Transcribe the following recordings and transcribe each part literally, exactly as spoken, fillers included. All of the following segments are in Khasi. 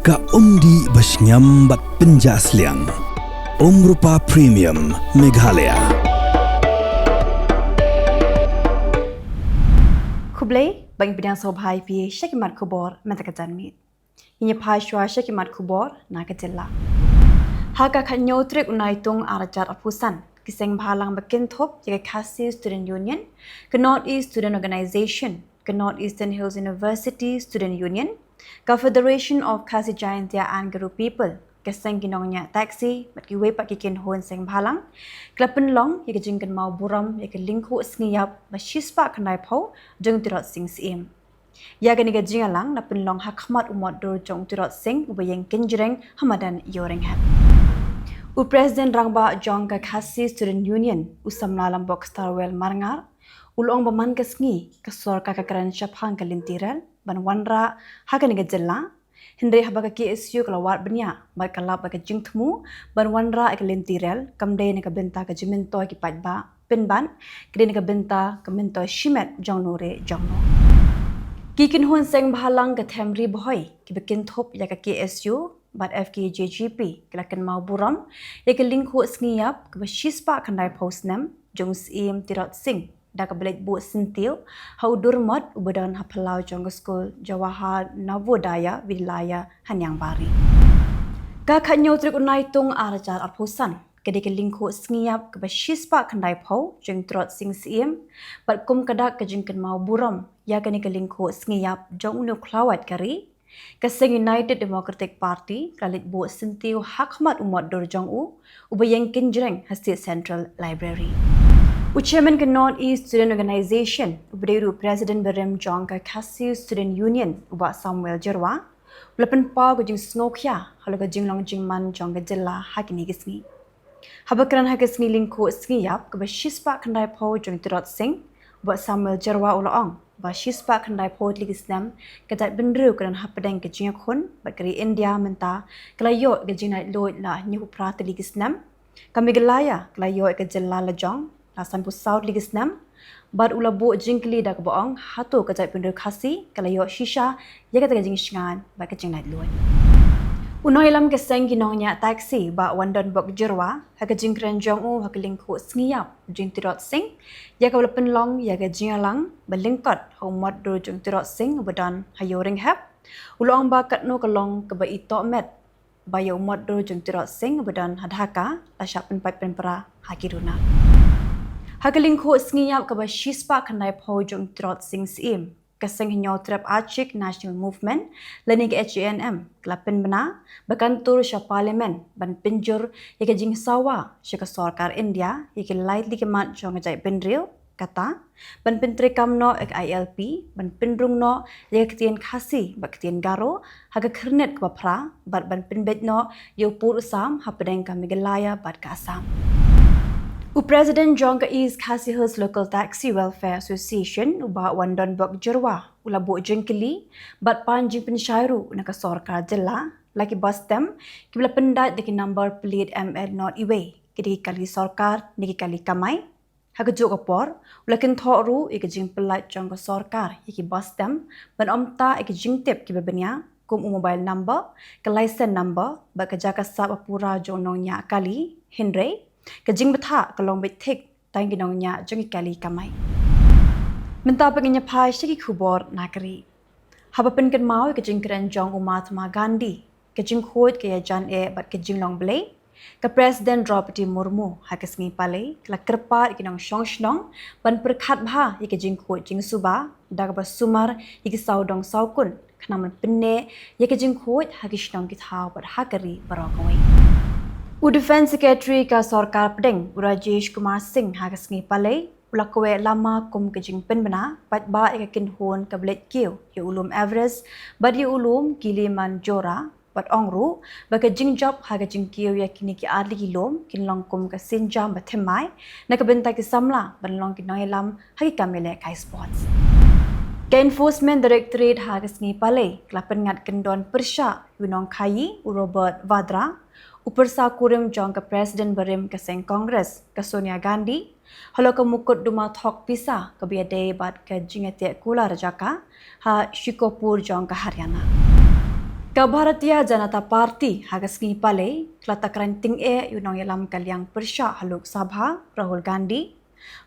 Ka umdih ba shngiam bad pynjah sliang. Umrupa Premium Meghalaya. Khublei, ba ngi pdiang sngewbha ïa phi sha ki mat khubor mynta ka janmiet. Ngin ïa phai shuwa sha ki mat khubor na ka jylla. Ha ka khatñiew tarik u Naitung arhajar arphew san, ki seng bhalang ba kynthup ïa ka Khasi Student Union, ka North East Student Organisation, ka North Eastern Hills University Student Union, ka Federation of Khasi Jaintia and Garo People, ka seng ki nongñiah taxi bad kiwei pat ki kynhun seng bhalang, ki la pynlong ïa ka jingkynmaw burom ïa ka lyngkhuh sngi ïap ba shispah khyndaiphew jong u Tirot Sing Syiem. Ïa kane ka jingïalang la pynlong ha khmat u mot dur jong u Tirot Sing uba ïeng kynjreng ha madan Ïewrynghep. U President Rangbah jong ka Khasi Student Union, u samla Lambok Starwell Marngar, u la ong ba man ka sngi ka sorkar ka kren shaphang ka lynti rel ban wanrah ha kane ka jylla, hynrei haba ka K S U ka la wad bniah bad ka lap bad ka jingthmu ban wanrah ïa ka lynti rel, kam dei na ka bynta ka jingmyntoi ki paidbah, pynban ka dei na ka bynta ka myntoi shimet jongno re jongno. Ki kynhun seng bhalang ka Them Ri Bhoi kiba kynthup ïa ka K S U bad F K J G P ki la kynmaw burom ïa ka lyngkhuh sngi ïap kaba shispah khyndaiphew snem jong u Syiem Tirot Sing da kaba leit buh syntiew ha u dur mot uba don ha phyllaw jong ka skul Jawahar Navodaya Vidyalaya ha Niangbari. Ka khatñiew tarik u Naitung arhajar arphew san ka dei ka lyngkhuh sngi ïap kaba shispah khyndaiphew jong u Tirot Sing Syiem, bad kum ka dak ka jingkynmaw burom ïa kane ka lyngkhuh sngi ïap jong une u khlawait ka ri, ka seng United Democratic Party ka la leit buh syntiew ha khmat u mot dur jong u uba ïeng kynjreng ha State Central Library. U Chairman ka North East Student Organisation uba dei ruh u President barim jong ka Khasi Student Union, u Bah Samuel Jyrwa, u la pynpaw ka jingsngewkhia halor ka jinglong jingman jong ka jylla ha kine ki sngi. Haba kren ha ka sngi lyngkhuh sngi ïap kaba shispah khyndaiphew jong u Tirot Sing, u Bah Samuel Jyrwa u la ong ba shispah khyndaiphew tylli ki snem ka jaitbynriew ka don hapdeng ka jingïakhun bad ka ri India mynta ka la ïoh ka jinglaitluid la hynñiewphew phra tylli ki snem. Ka Meghalaya ka la ïoh ka jylla la jong la sanphew saw tylli ki snem, bad u la buh jingkylli da kaba ong hato ka jaitbynriew Khasi ka la ïoh shisha ïa kata ka jingshngaiñ bad ka jinglaitluid. U nongïalam ka seng ki nongñiah taxi, Bah Wandonbok Jyrwa, ha ka jingkren jong u ha ka lyngkhuh sngi ïap jong u Tirot Sing, ïa kaba la pynlong ïa ka jingïalang ba lyngkot ha u mot dur jong u Tirot Sing uba don ha Ïewrynghep, u la ong ba katno ka long kaba itoh met ba ïa u mot dur jong u Tirot Sing uba don ha Dhaka la shah pynpait pynpra ha ki runa. Ha ka lyngkhuh sngi ïap kaba shispah khyndaiphew jong u Tirot Sing Syiem, ka seng Hynñiewtrep Achik National Movement lane ka H A N M ka la pynbna ba kan tur sha Parliament ban pynjur ïa ka jingsawa sha ka sorkar India ïa ki lai tylli ki mat jong ka jaitbynriew, kata ban pyntreikam noh ïa ka I L P, ban pynrung noh ïa ka ktien Khasi bad ktien Garo ha ka khyrnit kaba phra, bad ban pynbeit noh ïa u pud u sam hapdeng ka Meghalaya bad ka Assam. U President jong ka East Khasi Hills Local Taxi Welfare Association, u Bah Wandonbok Jyrwa, u la buh jingkylli bad pan jingpynshai ruh na ka sorkar jylla, la ki bus STEM kiba la pyndait da ki number plate M L not iwei, ki dei ki kali sorkar ne ki kali kamai. Ha kajuh ka por u la kynthoh ruh ïa ka jingpyllait jong ka sorkar ïa ki bus STEM ban ym tah ïa ki jingtip kiba bniah kum u mobile number, ka license number bad ka jaka sap ba pura jong u nongñiah kali, hynrei ka jingbthah ka long beit thik tang ki nongñiah jong ki kali kamai. Mynta pat ngin ïa phai sha ki khubor na ka ri. Haba pynkynmaw ïa ka jingkren jong u Mahatma Gandhi, ka jingkhuid ka ïajan eh bad ka jinglong blei, ka President Droupadi Murmu ha ka sngi Palei ka la kyrpad ïa ki nongshong shnong ban pyrkhat bha ïa ka jingkhuid jingsuba da kaba sumar ïa ki sawdong sawkun khnang ban pynneh ïa ka jingkhuid ha ki shnong ki thaw bad ha ka ri baroh kawei. U Defence Secretary ka sorkar pdeng, u Rajesh Kumar Singh, ha ka sngi Palei u la kwah lama kum ka jingpynbna paidbah ïa ka kynhun kaba leit kiew ïa u lum Everest bad ïa u lum Kilimanjaro, bad ong ruh ba ka jingjop ha ka jingkiew ïa kine ki artylli ki lum kin long kum ka sienjam ba thymmai na ka bynta ki samla ban long ki nongïalam ha ki kam ïalehkai sports. Ka Enforcement Directorate ha ka sngi Palei ka la pynngat kyndon pyrshah ïa u nongkhaïi, u Robert Vadra, u pyrsa kurim jong ka President barim ka seng Congress, ka Sonia Gandhi, halor ka mukotduma thok pisa kaba ïadei bad ka jingïateh kular jaka ha Sheikhupur jong ka Haryana. Ka Bharatiya Janata Party ha ka sngi Palei ka la takran tyngeh ïa u nongïalam ka liang pyrshah ha Lok Sabha, Rahul Gandhi,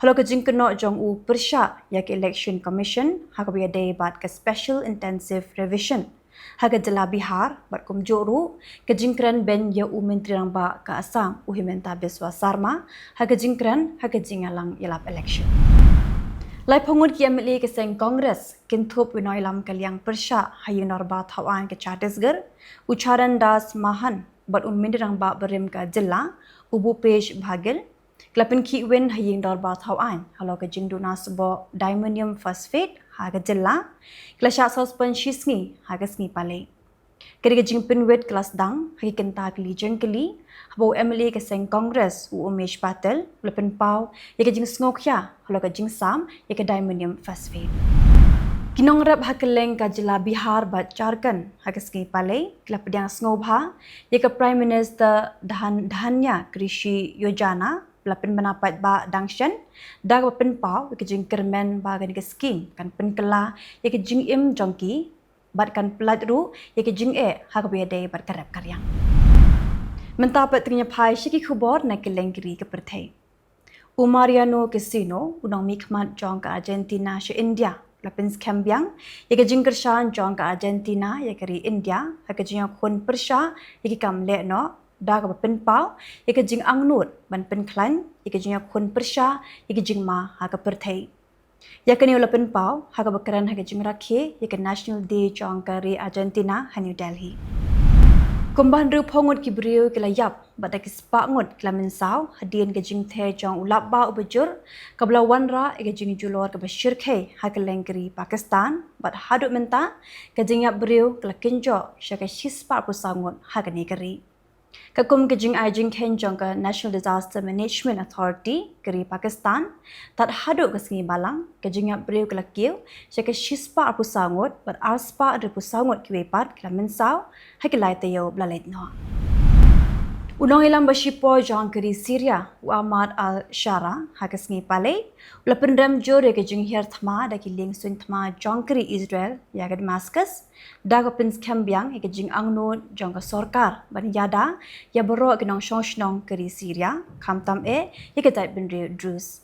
halor ka jingkynnoh jong u pyrshah ïa ka Election Commission ha kaba ïadei bad ka Special Intensive Revision ha ka jylla Bihar, bad kumjuh ruh ka jingkren beiñ ïa u Myntri Rangbah ka Assam, u Himanta Biswa Sarma, ha ka jingkren ha ka jingïalang ïalap election. Laiphew ngut ki M L A ka seng Congress kin thup u nongïalam ka liang pyrshah ha ïing dorbar thaw aiñ ka Chhattisgarh, u Charan Das Mahan, bad u Myntri Rangbah barim ka jylla, u Bhupesh Baghel, ki la pynkhih win ha ïing dorbar thaw aiñ halor ka jingduna sboh diammonium phosphate ha ka jylla, ki la shah suspend shi sngi ha ka sngi Palei. Ka dei ka jingpynwit ka la sdang ha ki kynta kylli jingkylli, haba u M L A ka seng Congress, u Umesh Patel, u la pynpaw ïa ka jingsngewkhia halor ka jingsam ïa ka diammonium phosphate. Ki nongrep ha kylleng ka jylla Bihar bad Jharkhand ha ka sngi Palei ki la pdiang sngewbha ïa ka Prime Minister Dhan Dhanya Krishi Yojana ba la pynbna paidbah dang shen, da kaba pynpaw ïa ka jingkyrmen ba kane ka skim kan pynkylla ïa ka jingim jong ki bad kan pyllait ruh ïa ka jingeh ha kaba ïadei bad ka rep ka riang. Mynta pat to ngin ïa phai sha ki khubor na kylleng ki ri ka pyrthei. U Mariano Cecchino, u nongmihkhmat jong ka Argentina sha India, u la pynskhem biang ïa ka jingkyrshan jong ka Argentina ïa ka ri India ha ka jingïakhun pyrshah ïa ki kam lehnoh, da kaba pynpaw ïa ka jingangnud ban pynkhlaiñ ïa ka jingïakhun pyrshah ïa ka jingma ha ka pyrthei. Ïa kane u la pynpaw ha kaba kren ha ka jingrakhe ïa ka National Day jong ka ri Argentina ha New Delhi. Kumba hynriewphew ngut ki briew ki la ïap bad da ki spah ngut ki la mynsaw hadien ka jingther jong u lapbah uba jur, kaba la wanrah ïa ka jingjulor kaba shyrkhei ha kylleng ka ri Pakistan, bad haduh mynta ka jingïap briew ka la kynjoh sha ka shispah arphew saw ngut ha kane ka ri. Katkum ka jingai jingkheiñ jong ka National Disaster Management Authority ka ri Pakistan, tad haduh ka sngi Balang ka jingïap briew ka la kiew sha ka shispah arphew saw ngut, bad arspah hynriewphew saw ngut kiwei pat ki la mynsaw ha ki lai taïew ba la leit noh. U nongïalam ba shipor jong ka ri Syria, u Ahmad al-Sharaa, ha ka sngi Palei u la pynrem jur ïa ka jinghiar thma da ki liengsuiñ thma jong ka ri Israel ïa ka Damascus, da ka pynskhem biang ïa ka jingangnud jong ka sorkar ban ïada ïa baroh ki nongshong shnong ka ri Syria, khamtam eh ïa ka jaitbynriew Druze.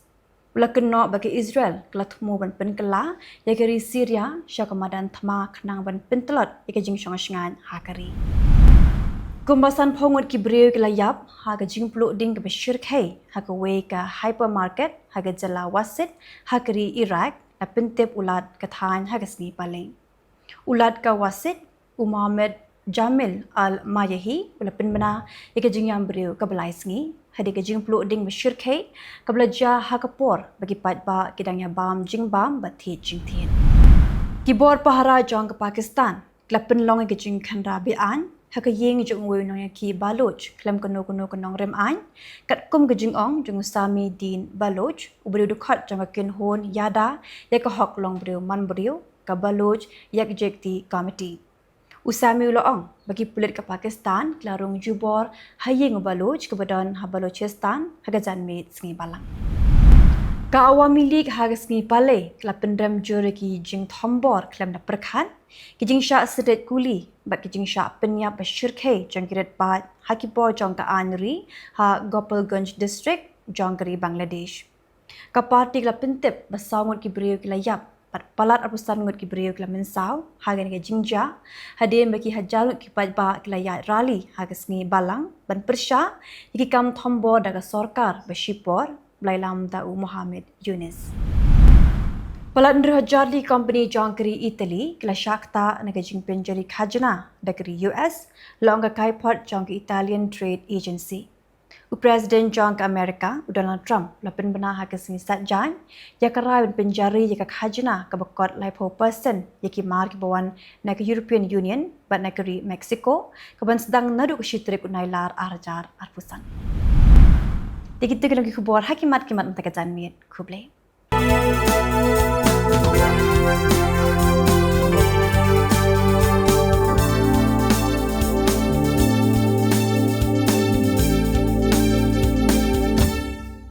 U la kynnoh ba ka Israel ka la thmu ban pynkylla ïa ka ri Syria sha ka madan thma khnang ban pyntlot ïa ka jingshong shngaiñ ha ka ri. Kumba sanphew ngut ki briew ki la ïap ha ka jingpluh ding kaba shyrkhei ha kawei ka hypermarket ha ka jylla Wasit ha ka ri Iraq, la pyntip u Lat ka thaiñ ha ka sngi Palei. U Lat ka Wasit, u Mohammed Jamil Al-Mayahi, u la pynbna ïa ka jingïam briew kaba lai sngi hadien ka jingpluh ding ba shyrkhei kaba la jia ha ka por ba ki paidbah ki dang ïa bam jingbam bad thied jingthied. Ki bor pahara jong ka Pakistan ki la pynlong ïa ka jingkhynra be-aiñ ha ka ïing jong uwei u nongïakhih Baloch khlem kano kano ka nongrim aiñ, katkum ka jingong jong u Sami Din Baloch, u briew dkhot jong ka kynhun ïada ïa ka hok long briew man briew, ka Baloch Yakjahti Committee. U Sami u la ong ba ki pulit ka Pakistan ki la rung jubor ha ïing u Baloch kaba don ha Balochistan ha ka janmiet sngi Balang. Ka Awami League ha ka sngi Palei ka la pynrem jur ïa ki jingthombor khlem da pyrkhat, ki jingshah sdit kuli bad ki jingshah pynïap ba shyrkhei jong ki rit paid ha ki bor jong ka aiñ ri ha Gopalganj District jong ka ri Bangladesh. Ka party ka la pyntip ba saw ngut ki briew ki la ïap bad palat arphew san ngut ki briew ki la mynsaw ha kane ka jingjia, hadien ba ki hajar ngut ki paidbah ki la ïaid rally ha ka sngi Balang ban pyrshah ïa ki kam thombor da ka sorkar ba shipor ba la ïalam da u Mohammed Yunus. Palat hynriew hajar tylli ki company jong ka ri Italy ki la shah ktah na ka jingpynjari khajna da ka ri U S, la ong ka kaiphod jong ka Italian Trade Agency. U President jong ka America, u Donald Trump, u la pynbna ha ka sngi Saitjaiñ ïa ka rai ban pynjari ïa ka khajna kaba kot laiphew percent ïa ki mar kiba wan na ka European Union bad na ka ri Mexico, kaban sdang naduh ka shi tarik u Nailar ar hajar arphew san. Te kito ki long ki khubor ha ki mat ki mat mynta ka janmiet. Khublei.